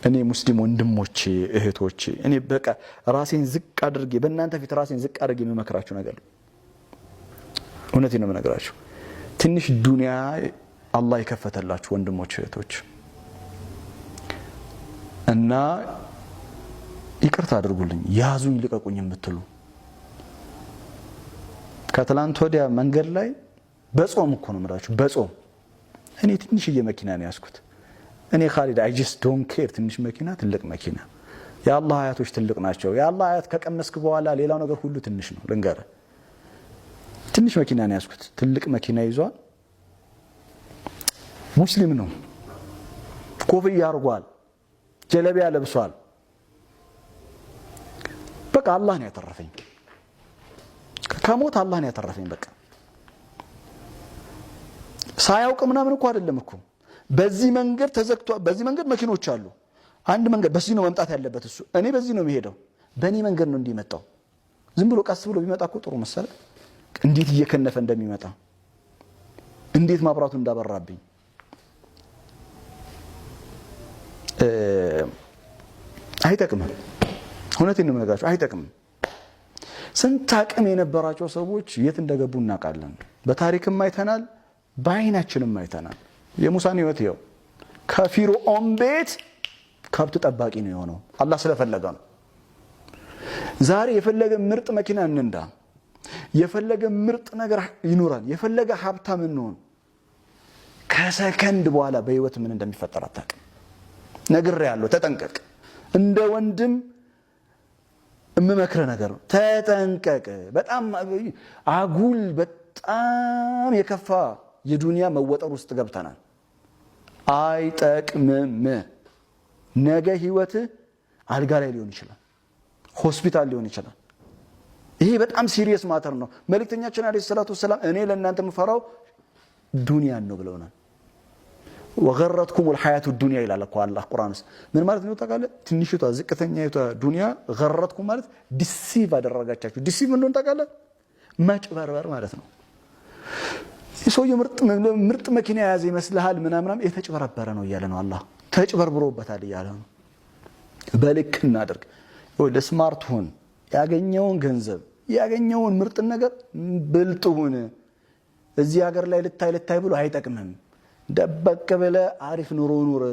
እኔ ሙስሊም ወንድሞቼ እህቶቼ፣ እኔ በቃ ራሴን ዝቅ አድርጌ በእናንተ ፊት ራሴን ዝቅ አድርጌ የምመክራችሁ ነገር እውነቴን ነው የምነግራችሁ። ትንሽ ዱንያ አላህ የከፈተላችሁ ወንድሞች እህቶች እና ይቅርታ አድርጉልኝ፣ ያዙኝ ልቀቁኝ የምትሉ ከትላንት ወዲያ መንገድ ላይ በጾም እኮ ነው የምላችሁ፣ በጾም እኔ ትንሽዬ መኪና ነው ያዝኩት። እኔ ካሊድ I just don't care፣ ትንሽ መኪና ትልቅ መኪና። የአላህ አያቶች ትልቅ ናቸው። የአላህ አያት ከቀመስክ በኋላ ሌላው ነገር ሁሉ ትንሽ ነው። ልንገርህ፣ ትንሽ መኪና ነው ያዝኩት። ትልቅ መኪና ይዟል። ሙስሊም ነው። ኮፍያ አድርጓል። ጀለቢያ ለብሷል። በቃ አላህ ነው ያተረፈኝ ከሞት፣ አላህ ነው ያተረፈኝ። በቃ ሳያውቅ ምናምን እኮ አይደለም እኮ፣ በዚህ መንገድ ተዘግቷ፣ በዚህ መንገድ መኪኖች አሉ። አንድ መንገድ በዚህ ነው መምጣት ያለበት እሱ። እኔ በዚህ ነው የሚሄደው። በእኔ መንገድ ነው እንዲመጣው። ዝም ብሎ ቀስ ብሎ ቢመጣ እኮ ጥሩ መሰለ። እንዴት እየከነፈ እንደሚመጣ፣ እንዴት ማብራቱ እንዳበራብኝ አይጠቅምም። እውነቴን ነው የምነግራቸው፣ አይጠቅምም። ስንት አቅም የነበራቸው ሰዎች የት እንደገቡ እናውቃለን። በታሪክም አይተናል፣ በአይናችንም አይተናል። የሙሳን ህይወት ይኸው ከፊርዖን ቤት ከብት ጠባቂ ነው የሆነው፣ አላህ ስለፈለገ ነው። ዛሬ የፈለገ ምርጥ መኪና እንንዳ፣ የፈለገ ምርጥ ነገር ይኑረን፣ የፈለገ ሀብታም እንሆን፣ ከሰከንድ በኋላ በህይወት ምን እንደሚፈጠር አታውቅም። ነግሬሃለሁ፣ ተጠንቀቅ። እንደ ወንድም የምመክርህ ነገር ነው። ተጠንቀቅ። በጣም አጉል፣ በጣም የከፋ የዱንያ መወጠር ውስጥ ገብተናል። አይጠቅምም። ነገ ህይወትህ አልጋ ላይ ሊሆን ይችላል፣ ሆስፒታል ሊሆን ይችላል። ይሄ በጣም serious matter ነው። መልእክተኛችን عليه الصلاة والسلام እኔ ለእናንተ የምፈራው ዱንያን ነው ብለውናል። وغرتكم الحياة الدنيا ይላል እኮ አላህ ቁርአን ውስጥ። ምን ማለት ነው ታውቃለህ? ትንሽቷ ዝቅተኛይቷ ዱንያ غرتكم ማለት deceive አደረጋቻችሁ። Deceive እንደሆነ ታውቃለህ? ማጭበርበር ማለት ነው። ሰውየው ምርጥ መኪና የያዘ ይመስልሃል ምናምናም የተጭበረበረ ነው እያለ ነው አላህ። ተጭበርብሮበታል እያለ ነው። በልክ እናድርግ። Smart ሁን። ያገኘውን ገንዘብ ያገኘውን ምርጥ ነገር ብልጥ ሁን። እዚህ ሀገር ላይ ልታይ ልታይ ብሎ አይጠቅምም። ደበቅ ብለህ አሪፍ ኑሮ ኑር።